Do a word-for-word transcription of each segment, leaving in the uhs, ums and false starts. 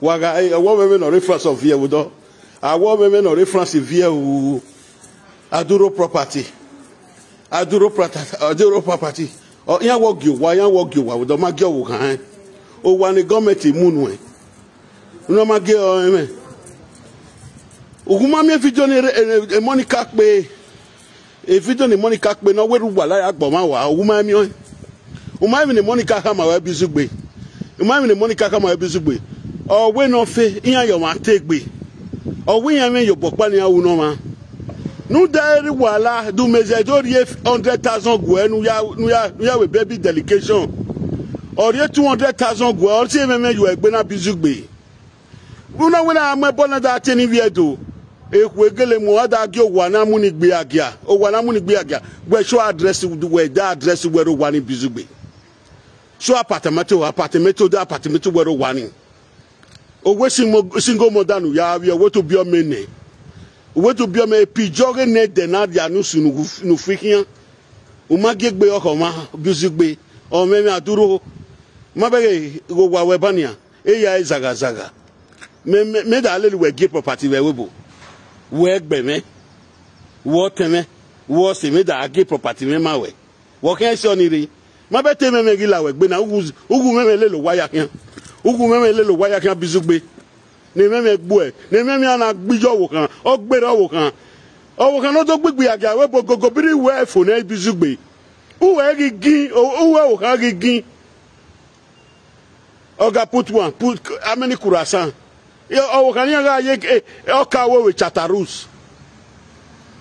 Wa gha, eh, ọwọ mwẹ mwẹ ne ọ rre France ọ viẹ vbe odọ. Awọ mwẹ mwẹ ne ọ rre France viẹ ru. Aduro property. Aduro prata-, Aduro property. Ọ, iran wọ gie owa, iran wọ gie owa vbe odọ, ma gie ọvbokhan rẹn. Owa ne gọọmenti mu nuẹn. Unu ma gie ọre mwẹ. Ughun ma miẹn vidio ni, eh, eh, Monica kpe. E vidio ne Monica kpe ne ọ wẹ erha uwa la ya gbe ọmwa wa, u ma miẹn ọẹn. U ma emwi ne Monica khama ruẹ Bizugbe. U ma emwi ne Monica khama ruẹ Bizugbe. Ọ wẹ ne ọ fe, iran ye ọmwa te egbe. Ọ wẹ iran mwẹ ye obọ ọkpa ne iran ru ne ọmwa. Ne u da erha uwa la, du mẹ zẹ do rhie hundred thousand guẹ ne u ya, ne u ya, ne u ya wẹ baby dedication. Ọ rhie two hundred thousand guẹ, ọ si emwi mwẹ ye uẹ egbe na Bizugbe. Vbe u na wẹ ne a mu ẹbọ na da tie ne ivbi Ẹdo, ekhue gele mu, ọ da gie owa na mu ni gbe a gia, owa na mu ni gbe a gia. Wẹ show address, wẹ da address wẹ rre owa ni Bizugbe. Show apartment, apartment, da apartment wẹ rre owa ni. Owe single, single mother ne u ya vbiẹ, u wẹ te u biẹ ọmọ nẹ. U wẹ te u biẹ ọmọ, epijọ ghe ne ẹdẹ na dia ne usun ne u fi khian. U ma gie egbe ọkhọ mwa, Bizugbe, ọ mwẹ mwẹ Aduro. Ma bẹghe ghe owa wẹ ba nian. Eya ẹre zaghazagha. Mẹ, mẹ, mẹ da lele wẹ gie property vbe ẹvbo ebo. Wẹ gbẹn mwẹ, wẹ ọtẹn mwẹ, wẹ ọse mwẹ da gie property mwẹ ma wẹ. Wẹ khian ẹse ọnii rre. Ma bẹghe te mwẹ mwẹ ghi la wẹ egbe na, ughu, ughu mwẹ mwẹ lele owa ya khian. Ughu mwẹ mwẹ lele owa ya khian Bizugbe. Ne mwẹ mwẹ gbuẹ, ne mwẹ mwẹ a na gbe iye ọvbokhan, ọ gberra ọvbokhan. Ọvbokhan ne ọ do gbigbi a gia, wẹ bu ogogo biri wẹ fo nẹ Bizugbe. Uwẹ ghi gin, uwẹ ọvbokhan ghi gin. Ọ gha put one, put how many kurasan? Ọvbokhan ne iran gha ye, eh, ọ ka wẹ vbe Chatarus.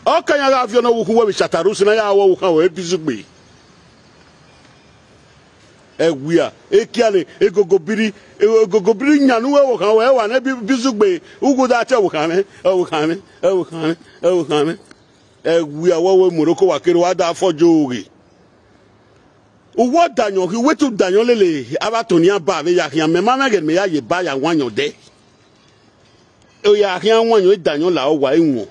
Ọ ka iran gha viọ ne ọ vbe ukhu wẹ vbe Chatarus, ne a ya wẹ ọvbokhan wẹ Bizugbe. Ẹwia, ekia ne egogo biri, egogo biri yan ne uwẹ ọvbokhan wẹ wa ne Bi-, Bizugbe, ughu da te ọvbokhan mwẹ, ọvbokhan mwẹ, ọvbokhan mwẹ, ọvbokhan mwẹ. Ẹwia, wẹ wẹ Morocco wa kere, wa da fọ jo ghe. Uwẹ ọdayọn, ghi wẹ te u dayọn lele avbe ato ne iran ba vbe ya khian, mẹ ma mwẹ ẹghẹ ne mẹ ya ye ba ya wan yọn dẹ. Ọ ya khian wan yọn, dayọn la uwa iwọẹn.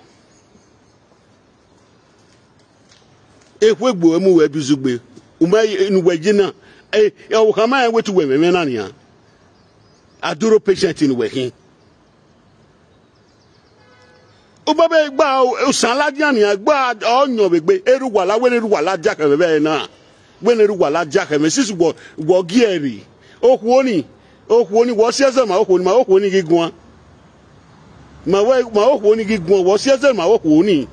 Ekhue gbe uwẹ mu uwẹ Bizugbe, u ma ne uwẹ ye na, eh, ọvbokhan ma rẹn wẹ te uwẹ mwẹ mwẹ na nian. Aduro patient ne uwẹ khin. U ma vbe gba usan ladian nian, gba ọyọn vbe egbe, erha uwa la, wẹ ne erha uwa la diakhẹ mwẹ vbe ẹre na. Wẹ ne erha uwa la diakhẹ mwẹ, since wọ, wọ gie ẹre. Okhuo ni, okhuo ni, wọ si ẹzẹ ma okhuo ni, ma okhuo ni ghi guan. Ma wẹ, ma okhuo ni ghi guan, wọ si ẹzẹ ma okhuo ni.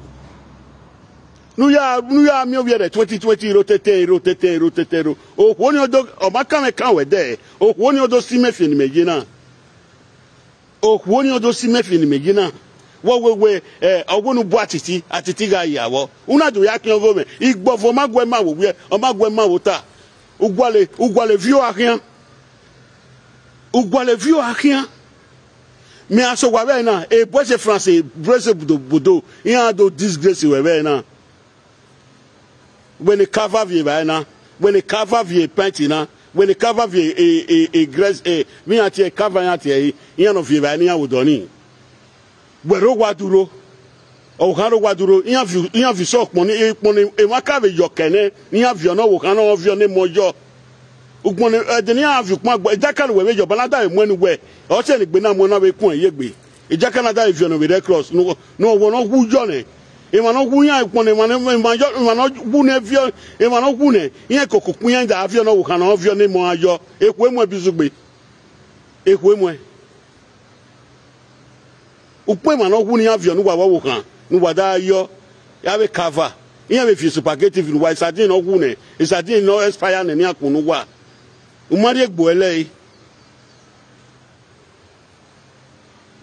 Ne u ya, ne u ya miẹn ovbi ẹre twenty twenty ro tete, ro tete, ro tete, ro. Okhuo ni ọ do, ọ ma kan mwẹ kan wẹ dẹ, okhuo ni ọ do si mẹ fi ne imẹ ye na. Okhuo ni ọ do si mẹ fi ne imẹ ye na. Wẹ wẹ wẹ, eh, ọ wẹ ne u bu atiti, atiti gha ye avọ. U na do ya khian ọghe mwẹ, igbọvọ ma guẹ ma vbe owiẹ, ọ ma guẹ ma vbe ota. U gualọ, u gualọ viọ a khian. U gualọ viọ a khian. Mẹ a sẹ owa vbe ẹre na, e boys France, e boys obodo, obodo, iran do disgrace wẹ vbe ẹre na. Wẹ ne cover viẹ evbare na, wẹ ne cover viẹ pant na, wẹ ne cover viẹ e, e, e, dress, e, vbe iran tie cover iran tie ẹre, iran nọ viẹ evbare ne iran vbe odọ ni. Wẹ rre owa duro, ọvbokhan rre owa duro, iran viọ, iran viọ usọ ukpọn ni, ukpọn ni emwa ka vbe yọ kẹ nẹ, ne iran viọ ne ọvbokhan ne ọ viọ ne emọ yọ. Ukpọn ni, ẹdẹ ne iran viọ ukpọn agbọn, edaka ne uwẹ vbe yọ, ọba na da vbe mu ẹn ne uwẹ, ọ sẹ ne egbe na mu ẹn na vbe kuẹn ye egbe. Edaka na da vbe viọ ne ovbi Red Cross, ne ọ, ne ọ wọ ne ọ wu yọ nẹ. Emwa ne ọ wu iran ukpọn nẹ, emwa ne, emwa yọ, emwa ne ọ wu nẹ viọ, emwa ne ọ wu nẹ, iran koko ukpọn iran da viọ ne ọvbokhan ne ọ viọ ne emọ ra yọ. Ekhue muẹn Bizugbe. Ekhue muẹn. Ukpọn emwa ne ọ wu ne iran viọ ne uwa vbe ọvbokhan, ne uwa da yọ, ya vbe cover. Iran vbe viọ spaghetti ne uwa, sardine ne ọ wu nẹ, sardine ne ọ expire nẹ, ne iran kpunu uwa. U ma rhie egbe ẹre ẹre.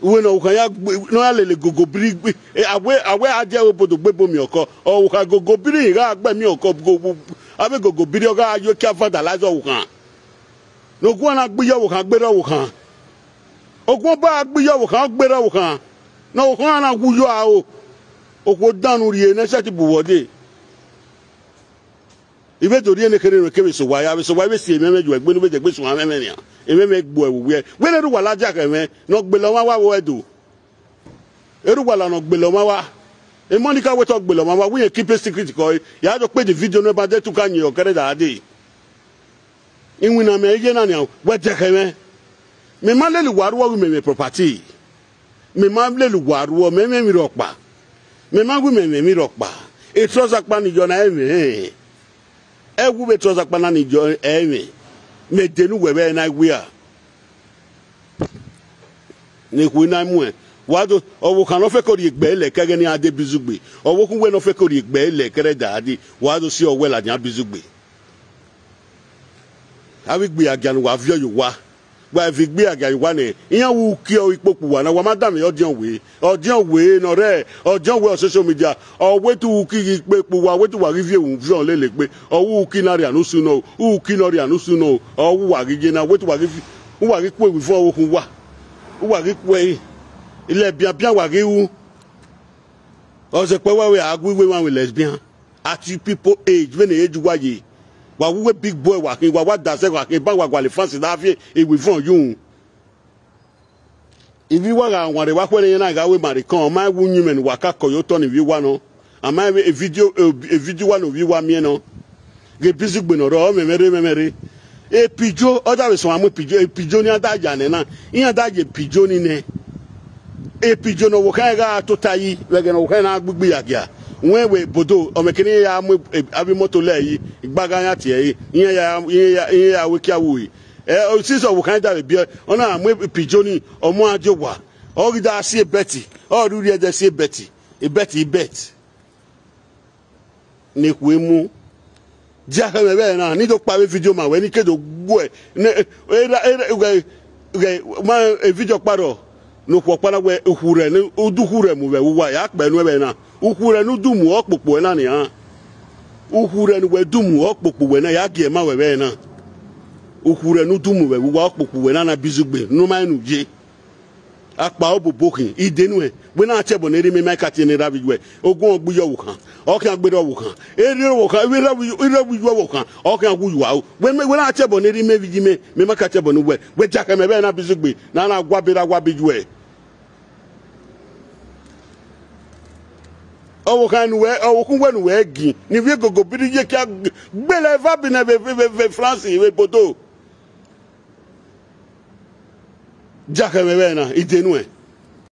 Uwẹ ne ọvbokhan ya gbe, ne ọ ya lele gogo biri gbe, eh, a wẹ, a wẹ a dia ẹvbo obodo gbe ebo miẹn ọkọ, ọvbokhan gogo biri gha gbe miẹn ọkọ, go, go, avbe gogo biri ọ gha yo ekia vandalize ọvbokhan. Ne oguan na gbe iye ọvbokhan, gberra ọvbokhan. Oguan ba gbe iye ọvbokhan, gberra ọvbokhan. Ne ọvbokhan na wu yo aro. Okhuo dan ne u rhie ne sẹtin bu vbe ọdee. I vbe do rhie ne kherhe ne kevbe sẹ owa, ya vbe sẹ owa, I vbe si emwẹmwẹ ye uẹ egbe ne u vbe dẹgbe suẹn mwẹmwẹ nian. Emwẹmwẹ gbe uẹ vbe uwẹ. Wẹ ne erha uwa la dia khẹ mwẹ, ne ọ gbele ọmwa wa vbe ẹdo. Erha uwa la ne ọ gbele ọmwa wa. Emọ ni ka wẹ te ọ gbele ọmwa wa, wẹ irẹn keep secret kọ, ya do kpe the video ne ọ ba de tu ka yin ọkẹrẹ da dee. Iwinna mẹ ye na nian, wẹ dẹkhẹ mwẹ. Mẹ ma lele uwa rhuọ ghi mẹ mwẹ property. Mẹ ma lele uwa rhuọ, mẹ mwẹ emwi rhọkpa. Mẹ ma ghi mẹ mwẹ emwi rhọkpa. Etọzakpa ni yọ na ẹmwẹ. Ẹwu vbe etọzakpa na ni yọ ẹmwẹ. Mẹ de ne uwẹ vbe ẹre na wia. Ne ekhue na muẹn, wa do, ọvbokhan ne ọ fẹko rhie egbe lẹ kẹghẹ ne iran de bizugbe, ọvbokhan uwẹ ne ọ fẹko rhie egbe lẹ kẹrẹda dee, wa do si ọwẹ ladian bizugbe. Avbe igbiagia ne uwa viọ ye owa, wa viọ igbiagia ye owa nẹ, iran wu uki ọre ikpokpo uwa na, wa ma danmwehọ ọdiọn wẹ, ọdiọn wẹ ne ọ rre ọdiọn wẹ social media, ọ wẹ te uki ghi kpe kpe uwa, wẹ te uwa ghi viọ evun viọ lele egbe, ọ wu uki ne a rhia ne usun nọ, uki ne ọ rhia ne usun nọ, ọ wu uwa ghi ye na, wẹ te uwa ghi vi Uwa ghi ku ewivọn ọvbokhan uwa, uwa ghi ku ẹre, lẹbianbian wa ghi ru. Ọ zẹkpẹ wa wẹ a gu iwe emwa vbe lesbian at you people age, vbene age uwa ye, wa wu uwe big boy wa khin, wa wa dasẹ wa khin, ban wa gualọ France da viọ ewivọn ye uhunmwu. Ivbi uwa gha wanrẹn vbe akhuẹrhẹ, iran na gha ru emwa rre ekọn, ọ ma wu uyinmwẹ ne uwa ka kọ ye otọ ne ivbi uwa nọ. A ma vbe e video, e video uwa ne ovbi uwa miẹn nọ. Ghe bizugbe ne ọ rrọọ, ọ mwẹ mwẹ rre, mwẹ mwẹ rre. Epijo, ọ da vbe sẹ ọmwa mu epijo, epijo ne iran da ya nẹ na, iran da ya epijo ni nẹ. Epijo ne ọvbokhan gha tota yi, vbe ẹghẹ ne ọvbokhan na gbe igbiagia. Wẹ wẹ bodo, ọ mwẹ kene iran ya mu e, avbe imoto lẹ yi, igbagha iran tie ẹre, iran ya, iran ya, iran ya wẹ ekia wu re. Ẹ, since ọvbokhan da vbe biẹ, ọ na mu epijo ni, ọ mu iran die owa. Ọ ghi da si ebẹti, ọ rhie urhiẹ ẹdẹ si ebẹti, ebẹti, ebẹti. Ne ekhue mu. Dia khẹ mwẹ vbe ẹre na, ne I do kpa avbe video ma wẹ, ne I ke do guẹ, ne, era, era, ghẹ, ghẹ, ma, e video ọkpa rrọọ, ne okhuo ọkpa na wẹ, ukhu rẹ, ne udu ukhu rẹ mu vbe ẹvbo uwa, ya kpẹ nuẹn vbe ẹre na. Ukhu rẹ ne udu mu, ọ kpokpo ẹre na nian. Ukhu rẹ ne uwẹ du mu, ọ kpokpo uwẹ na, ya gie ma wẹ vbe ẹre na. Ukhu rẹ ne udu mu vbe ẹvbo uwa, ọ kpokpo uwẹ na, na bizugbe, ne u ma rẹn ne u ye. Akpa obobo khin, I de nuẹn, wẹ na tie ẹbọ ne erha imẹ ma ka tie ne erha vbe iye uẹ, ogun ọ gbe iye ọvbokhan, ọ khian gbe erha ọvbokhan, erha ọvbokhan, erha vbe, erha vbe iye ọvbokhan, ọ khian wu uwa ru. Wẹ mẹ, wẹ na tie ẹbọ ne erha imẹ vbe iye imẹ, mẹ ma ka tie ẹbọ ne uwẹ, wẹ dia khẹ mwẹ vbe ẹre na bizugbe, ne a na wa be erha wa be iye uẹ. Ọvbokhan ne uwẹ, ọvbokhan uwẹ ne uwẹ gin, ne ivbi egogo biri ye kia gbele eva bi nẹ vbe, vbe, vbe, vbe France, vbe Bordeaux. Dia khẹ mwẹ vbe ẹre na, I de nuẹn.